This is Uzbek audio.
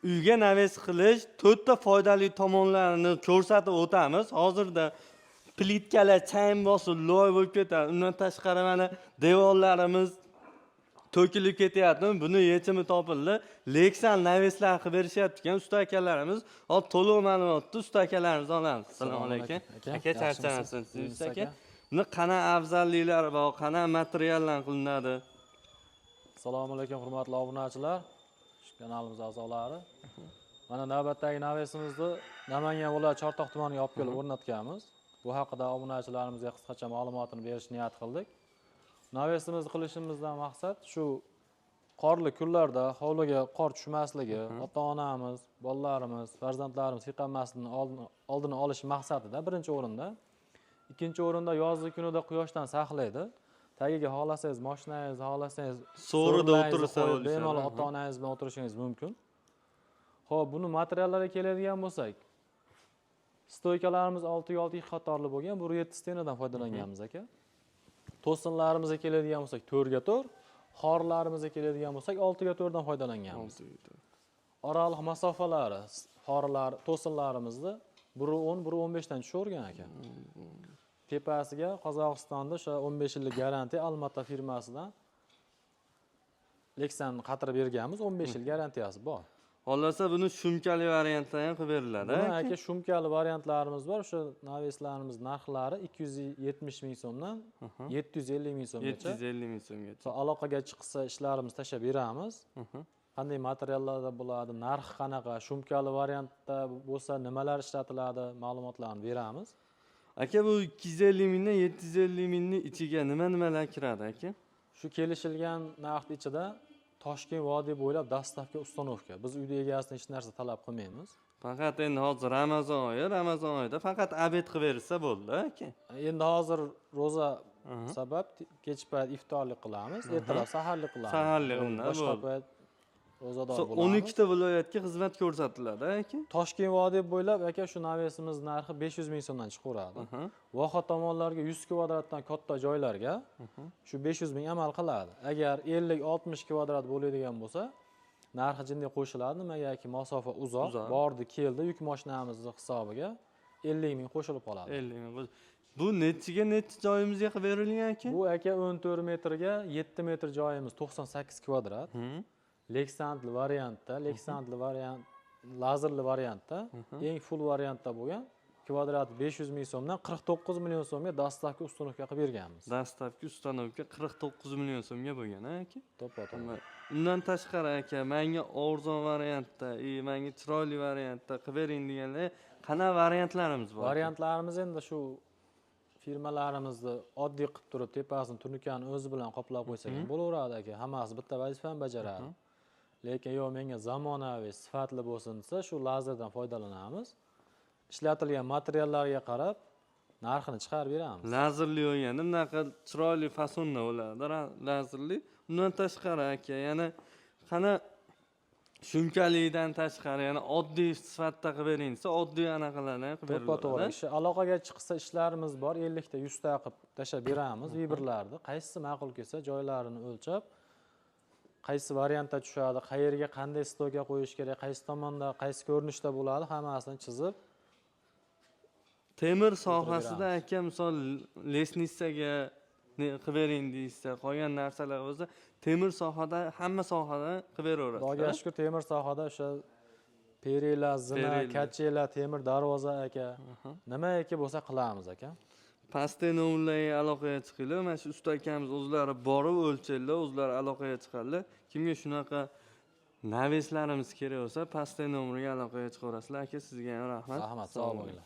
Uyga навес qilish to'rtta foydali tomonlarini ko'rsatib o'tamiz. Hozirda plitkalar chang bosib, loy bo'lib ketadi. Undan tashqari, mana, devorlarimiz to'kilib ketyapti. Buni yechimi topildi. Leksan навес lar qilib berishyapti ekan usta akalarimiz. Hop, to'liq ma'lumotni usta akalarimizdan olamiz. Assalomu alaykum. Aka, Aka, charchamasın. yaxshimisiz? Usta aka. Buni qanaqa afzalliklari bor, qanaqa materialdan qilinadi? Assalomu alaykum, hurmatli obunachilar, shu kanalimiz a'zolari. Mana, navbatdagi навес imizni Namangan viloyati Chortoq tumaniga olib kelib o'rnatganmiz. Bu haqida obunachilarimizga qisqacha ma'lumotini berish niyat qildik. Навес imizni qilishimizdan maqsad shu qorli kunlarda hovliga qor tushmasligi, ota onamiz, bolalarimiz, farzandlarimiz yiqilmasligini oldini olish maqsadida birinchi o'rinda. Ikkinchi o'rinda, yozgi kunida quyoshdan saqlaydi. Tagiga xohlasangiz moshinangizni, xohlasangiz so'rida so'rilaringizni o'tirsa qo'yib, bo'lishadi, bemalol ota onangiz bilan o'tirishingiz mumkin. Ho'p, buni materiallariga keladigan bo'lsak, стойка larimiz 6 ga 6, ikki qatorli bo'lgan, 1,7 стена dan foydalanganmiz, aka. To'sinlarimizga keladigan bo'lsak, 4 ga 4, xorilarimizga keladigan bo'lsak, 6 ga 4dan foydalanganmiz. Oraliq masofalari xorilar, to'sinlarimizni 1,10, 1,15dan tushavergan, aka. Tepasiga Qozog'istonda o'sha 15 yillik garantiya, Almata firmasidan Lexan qatirib berganmiz, 15 yil garantiyasi bor. Xohlasa, buni shumkali variantda ham qilib beriladi. Buni aka? Aka, shumkali variantlarimiz bor. O'sha навес larimiz narxlari 270 ming so'mdan 750 ming so'mgacha. 750 ming so'mgacha. So, aloqaga chiqsa, ishlarimizni tashlab beramiz. Qanday materiallarda bo'ladi, narxi qanaqa, shumkali variantda bo'lsa nimalar ishlatiladi, ma'lumotlarni beramiz. Aka, bu 250 mingdan 750 mingni ichiga nima nimalar kiradi, aka? Shu kelishilgan narx ichida Toshkent vodiy bo'ylab доставка, установка. Biz uyda egasidan hech narsa talab qilmaymiz. Faqat endi hozir Ramazon oyi, Ramazon oyida faqat обед qilib bersa bo'ldi, aka. Endi hozir ro'za sabab kech payt iftorlik qilamiz, ertalab saharlik qilamiz. Saharlik qilinadi, Boshqa bo'ldi. payt ro'zador So, bo'lamiz. 12 ta viloyatga xizmat ko'rsatiladi, aka. Toshkent vodiy bo'ylab, aka, shu навес imiz narxi 500 ming so'mdan chiqaveradi. Voha tomonlarga, 100 kvadratdan katta joylarga shu 500 ming amal qiladi. Agar 50-60 kvadrat bo'ladigan bo'lsa, narxi jinday qo'shiladi. Nimagaki masofa uzoq, Uzoq. bordi, keldi, yuk mashinamizni hisobiga 50 ming qo'shilib qoladi. 50 ming. Bu nechiga nechi joyimizga qilib berilgan, aka? Bu, aka, 14 metrga 7 metr, joyimiz 98 kvadrat. Leksantli variantda, leksantli variant, lazerli variantda, eng full variantda bo'lgan kvadrati 500 ming so'mdan 49 million so'mga доставка, установка qilib berganmiz. Доставка, установка 49 million so'mga bo'lgan, aka. To'ppa to'g'ri. Undan tashqari, aka, menga arzon variantda и menga chiroyli variantda qilib bering deganlar, qanaqa variantlarimiz bor, aka? Variantlarimiz endi shu firmalarimizni oddiy qilib turib, tepasini turnukani o'zi bilan qoplab qo'ysak ham bo'laveradi, aka. Hammasi bitta vazifani bajaradi. Lekin yo'q, menga zamonaviy, sifatli bo'lsin desa, shu lazerdan foydalanamiz. Ishlatilgan materiallarga qarab narxini chiqarib beramiz. Lazerli bo'lganda bunaqa chiroyli fasonda bo'ladi, lazerli. Undan tashqari, aka, yana qana shumkalidan tashqari, yana oddiy sifatda qilib bering desa, oddiy anaqalardan ham qilib To'ppa to'g'ri. beriladi. Ishi aloqaga chiqsa, ishlarimiz bor, 50 ta, 100 ta qilib tashlab beramiz выбор larni. Qaysisi ma'qul kelsa, joylarini o'lchab, qaysi variantda tushadi, qayerga qanday стойка qo'yish kerak, qaysi tomonda, qaysi ko'rinishda bo'ladi, hammasini chizib Temir sohasida, beramiz. aka, misol лестница ga qilib bering deyishsa, qolgan narsalar bo'lsa, temir sohada, hamma sohada qilib beraverasiz. Xudoga shukur, temir sohada o'sha perila, zina, Perila. качеля, temir darvoza, aka, nimaiki bo'lsa qilamiz, aka. Pastda nomerlarga aloqaga chiqinglar. Mana shu usta akamiz o'zlari borib o'lchaydilar, o'zlari aloqaga chiqadilar. Kimga shunaqa навес larimiz kerak bo'lsa, pastda nomerga aloqaga chiqaverasizlar. Aka, sizga ham rahmat. Rahmat, sog' bo'linglar.